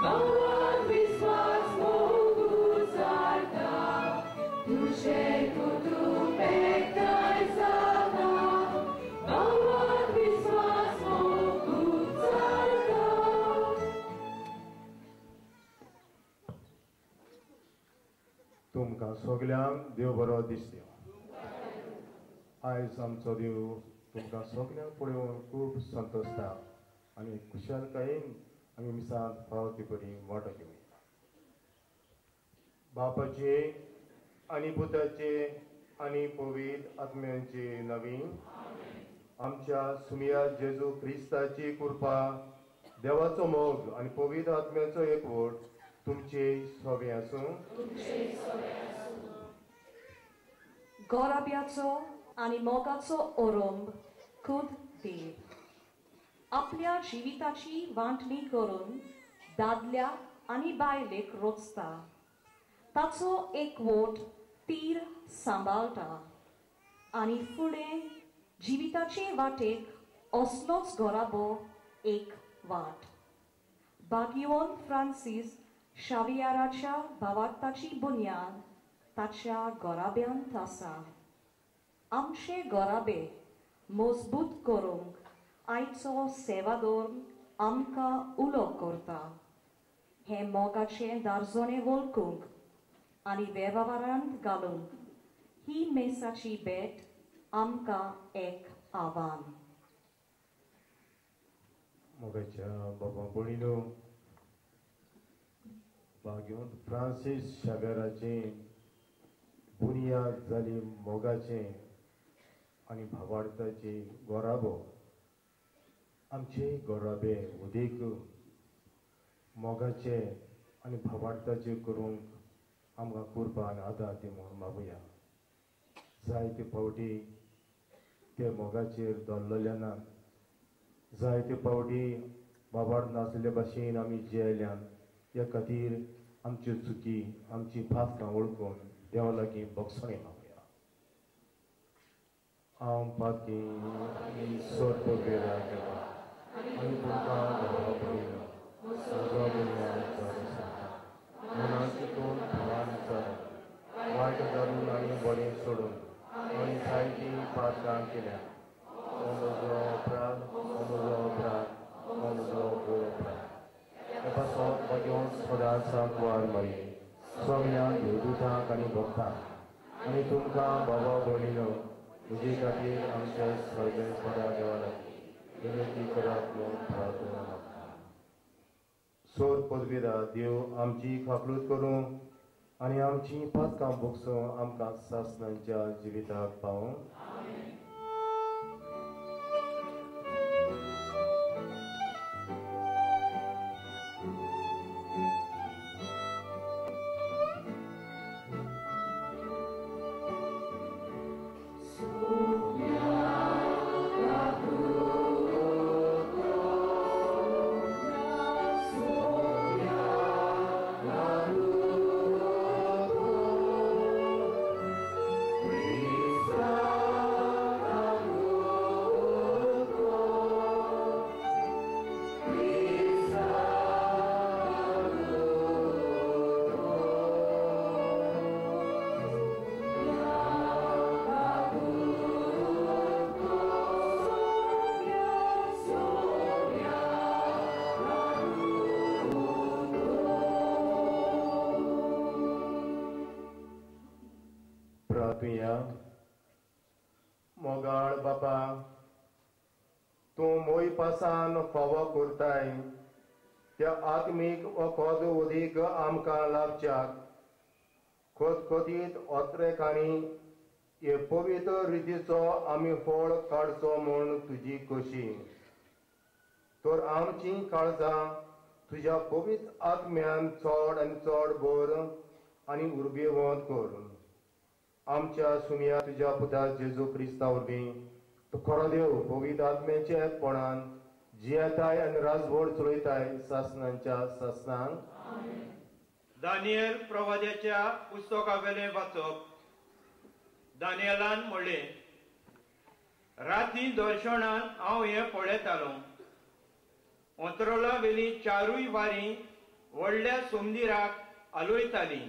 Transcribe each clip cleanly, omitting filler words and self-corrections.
भावात विस्वास मोगू जाता, तुझे कुटुंब एकठांय जाता, भावात विस्वास मोगू जाता. तुमकां सगल्यांक देव बरो दिसता. आयज आमचो देव तुमकां सगल्यांक पळोवन खूब संतोशता आनी खुशालकायेन आमी मिसांत फावो ती बरी वांटो घेवया. बापाचे आनी पुताचे आनी पवित्र आत्म्यांचे नवीन आमच्या सुमिया जेजू क्रिस्ताची कृपा, देवाचो मोग आनी पवित्र आत्म्याचो एकवट तुमचे सोबे आसूं. गोराब्याचो आनी मोगाचो ओरंब खुद देव आपल्या जिविताची वांटणी करून दादल्या आनी बायलेक रोचता, ताचो एकवट तीर सांबाळटा आनी फुडें जिविताचे वाटेक असलोच गोराबो एक वाट. बागियोन फ्रांसीस शावियाराच्या भावार्थाची बुन्याद ताच्या गोराब्यांत आसा. आमचे गोराबे मजबूत करूंक आयचो सेवाधर्म आमकां उलो करता. हें मोगाचें दारजणें वळखूंक आनी वेव्हारांत घालूंक ही मेसाची भेट आमकां एक आव्हान. मोगाच्या बाबा भयणीनो, बागियोन फ्रांसीस शावेराची बुन्याद जाली मोगाचें आनी भावार्थाची गोराबो. आमचे गोराबे उदीक मोगाचे आनी भावार्थाचे करूंक आमकां कृपा आनी आदार दी म्हूण मागुया. जायते फावटी ते मोगाचेर दवरलेले ना, जायते फावटी भावार्थ नासले भाशेन आमी जियेल्यान. ह्या खातीर आमच्यो चुकी, आमची पातकां वळखून देवा लागीं बक्षणी मागुया. हांव पातकी आनी सोद देवा आनी तुमकां देवा पळयलो म्हजो गुन्यांव आसा, मनाचें तोंड भावान जालें, वायट धरून आनी बरें सोडून आनी जायतीं पातकां केल्या. हो म्हजो अपराध, हो म्हजो अपराध, हो म्हजो व्हड अपराध. हे पासत म्हज्यो सदांच सांकवार मरे सगळ्या देवदूतांक आनी भक्तांक आनी तुमकां बाबा भयणीनो म्हजे खातीर आमच्या सर्वेस्परा देवा लागीं विनंती करात म्हूण प्रार्थना मागता. सोर पदवेरा देव आमची खाकलूत करूं आनी आमची पातकां भोगसूं आमकां सासणांच्या जिविताक पावूं. मोगाळ बापा, तूं मोयपासान फावो करताय त्या आत्मीक वखद उदीक आमकां लाभच्याक खतखतीत ओत्रेकांनी हे पवित्र रितीचो आमी फळ काडचो म्हूण तुजी कशी तर आमची काळजां तुज्या पवित्र आत्म्यान चड आनी चड भर आनी उर्बेवंत कर. आमच्या सुमिया तुज्या पुता जेजू क्रिस्ता वरवीं तूं खरो देव पवित्र आत्म्याच्या एकपणान जियेताय आनी राजवट चलयताय सासणांच्या सासणांक. दानियल प्रवाद्याच्या पुस्तकावेलें वाचप. दानियलान म्हणलें, राती दर्शनान हांव हें पळयतालो, अंतरोळा वेली चारूय वारी व्हडल्या सोमदिराक आलोयतालीं.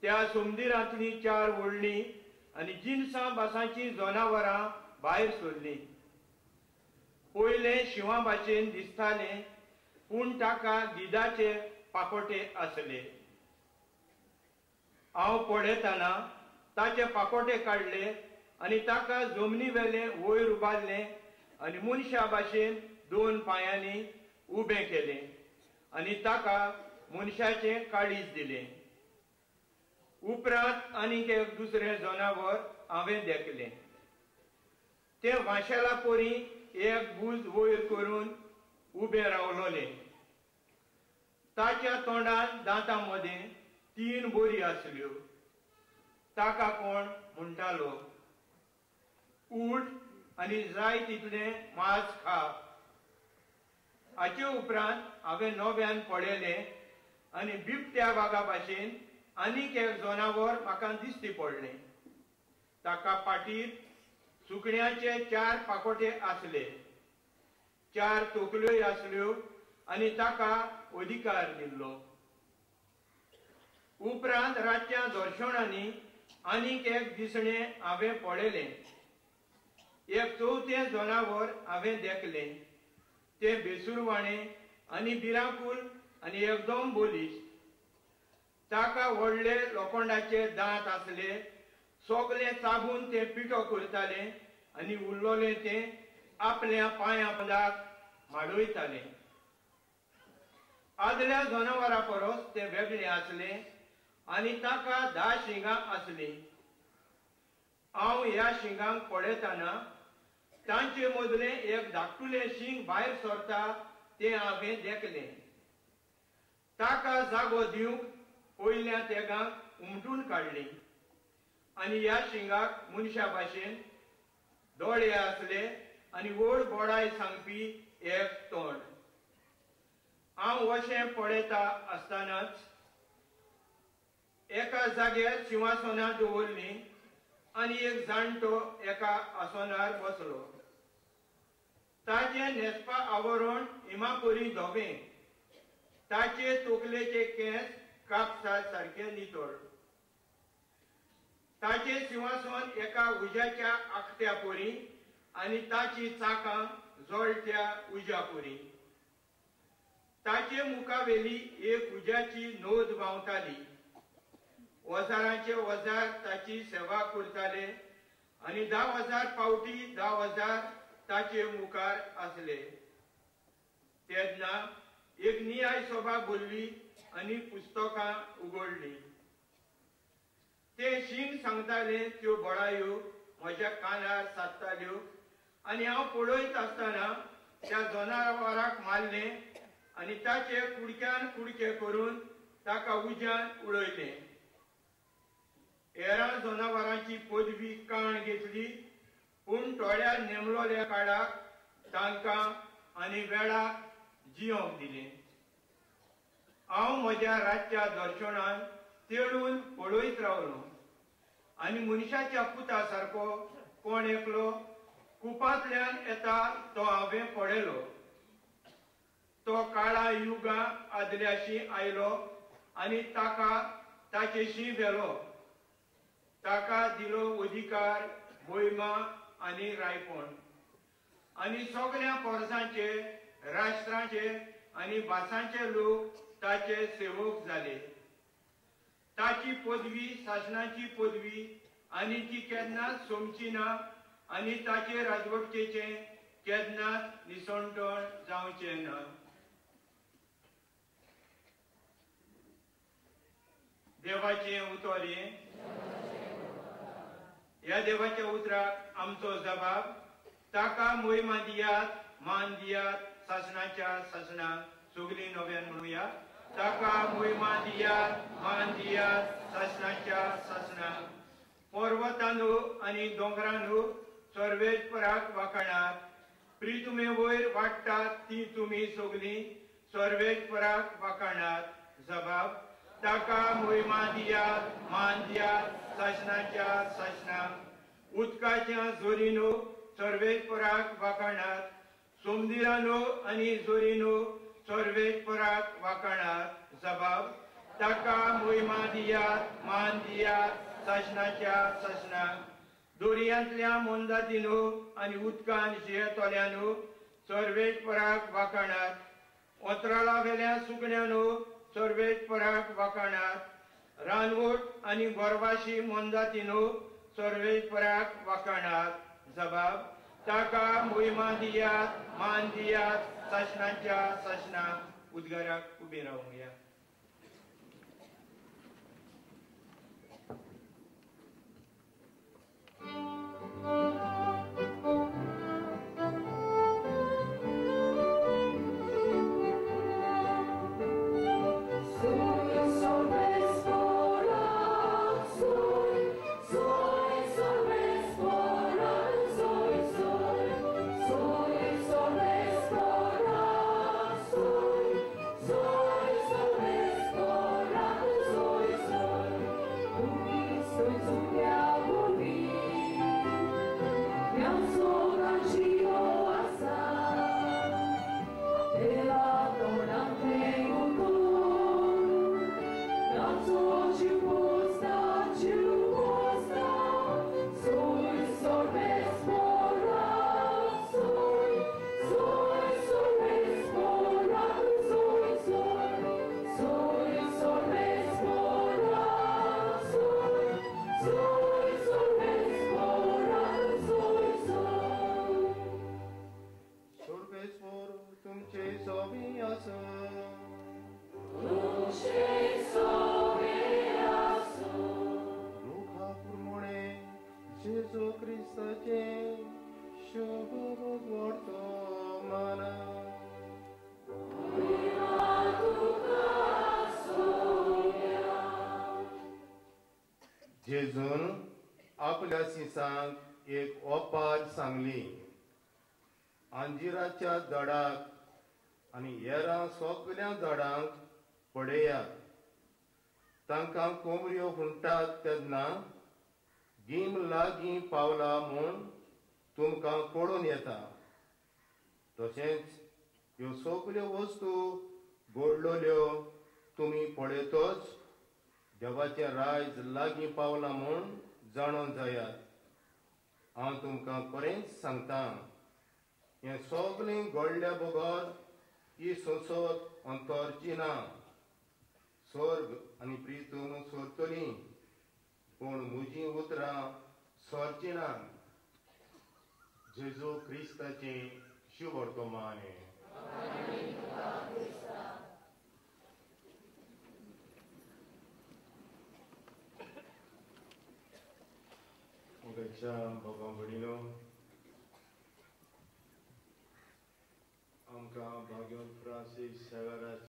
त्या सोमदिरांतलीं 4 व्हडलीं आनी जिनसां भासांचीं जनावरां भायर सरलीं. पयलें शिंवा भाशेन दिसतालें, पूण ताका गिदाचे पाकोटे आसले. हांव पळयतना ताचे पाकोटे काडले आनी ताका जमनी वेलें वयर उबारलें आनी मनशा भाशेन 2 पांयांनी उबें केलें आनी ताका मनशाचें काळीज दिलें. उपरांत आनीक एक दुसरें जनावर हांवें देखलें. तें वांशेला परी एक भूज वयर करून उबें रावलोलें. ताच्या तोंडान दांतां मदें 3 बोरी आसल्यो. ताका कोण म्हणटालो, उठ आनी जाय तितलें मांस खा. हाचे उपरांत हांवें नव्यान पळयलें आनी बिबट्या वागा भाशेन आनीक एक जनावर म्हाका दिश्टी पडलें. ताका पाटीर सुकण्याचे 4 पाकोटे आसले, 4 तोकल्योय आसल्यो आनी ताका अधिकार दिल्लो. उपरांत रातच्या दर्शनांनी आनीक एक दिसणें हांवें पळयलें. एक चवथें जनावर हांवें देखलें. तें बेसुरवाणें आनी भिरांकूळ आनी एकदम बलिश्ट. ताका व्हडले लोखंडाचे दांत आसले. सगलें चाबून तें पिठो करतालें आनी उरलोलें तें आपल्या पांयां पदाक माडयतालें. आदल्या जनावरा परस तें वेगळें आसलें आनी ताका 10 शिंगां आसलीं. हांव ह्या शिंगांक पळयतना तांचे मदलें एक धाकटुलें शींग भायर सरता तें हांवें देखलें. ताका जागो दिवंक पयल्या तेगांक उमटून काडलीं आनी ह्या शिंगाक मनशा भाशेन दोळे आसले आनी व्हड बोडाय सांगपी एक तोंड. हांव अशें पळयता आसतनाच एका जाग्यार शिंवासनां दवरलीं आनी एक जाणटो एका आसनार बसलो. ताचें न्हेसपा आवरण हिमापरी धवें, ताचे तोकलेचे केंस कापसा सारके नितळ. ताचें सिंहासन एका उज्याच्या आखट्या परी आनी ताची चाकां जळट्या उज्या परी. ताचे मुखावेली एक उज्याची नोद व्हांवताली. हजारांचे हजार ताची सेवा करताले आनी 10,000 पावटी 10,000 ताचे मुखार आसले. तेन्ना एक नियाय सभा भरली आनी पुस्तकां उगडलीं. ते शींग सांगताले त्यो बळायो म्हज्या कानार सादताल्यो आनी हांव पळयत आसतना त्या जनावराक मारलें आनी ताचे कुडक्यान कुडके करून ताका उज्यान उडयलें. हेरां जनावरांची पदवी काण घेतली, पूण थोड्या नेमलोल्या काळाक तांकां आनी वेळाक जियोंक दिलें. हांव म्हज्या रातच्या दर्शनान तेळून पळयत रावलो आनी मनशाच्या पुता सारको कोण एकलो कुपांतल्यान येता तो हांवें पळयलो. तो काळा युगा आदल्याशी आयलो आनी ताका ताचेशी व्हेलो. ताका दिलो अधिकार, मोहिमा आनी रायपण आनी सगळ्या पोरसांचे, राष्ट्रांचे आनी भासांचे लोक ताचे सेवक जाले. ताची पदवी शासनाची पदवी आनी ती केन्नाच सोंपची ना आनी ताचे राजवटकेचें केन्नाच निसणटण जावचें ना. देवाचें उतर हें. ह्या देवाच्या उतराक आमचो जबाब. ताका मोहिमा दियात, मान दियात, सासणाच्या सासणाक. सगळीं नव्यान म्हणुया, ताका मोहिमा दियात, मान दियात, सासणाच्या सासणाक. पर्वतांनो आनी दोंगरांनो सर्वेस्पराक वाखाणात. प्रितुमे वयर वाडटात ती तुमी सगळीं सर्वेस्पराक वाखाणात. जबाब, ताका मोहिमा दियात, मान दियात, सासणाच्या सासणाक. उदकाच्या जोरीनो सर्वेस्पराक वाखाणात. सोमदिरानो आनी जोरीनो सर्वेस्पराक वाखाणात. जबाब ताका मोहिमा दियात, मान दियात सासणाच्या सासणाक. दोरयांतल्या मोनजातीनो आनी उदकान जियेतल्यानो सर्वेस्पराक वाखाणात. ओतराळा वेल्या सुकण्यानो सर्वेस्पराक वाखाणात. रानवट आनी गोरवाशी मोनजातीनो सर्वेस्पराक वाखाणात. जबाब ताका मोहिमा दियात, मान दियात सासणाच्या सासणाक. उद्गाराक उबी रावूंक. जेजून आपल्या शिसांक एक ओपार सांगली. अंजिराच्या झाडाक आनी हेरां सगल्या झाडांक पळयात. तांकां कोमऱ्यो हुंटात तेन्ना गीम लागीं पावला म्हूण तुमकां कळून येता. तशेंच ह्यो सगल्यो वस्तू घडलोल्यो तुमी पळयतच देवाचें रायज लागीं पावलां म्हूण जाणून जायात. हांव तुमकां खरेंच सांगता, हें सगळें घडल्या बगर ही संसद अंतरची ना. स्वर्ग आनी प्रितून सोरतली, पूण म्हजीं उतरां सरचीं ना. जेजू क्रिस्ताचें शुभवर्तमान. मोगाच्या बाबा भयणीनो, आमकां भाग्यवंत फ्रांसीस सेवेराच्या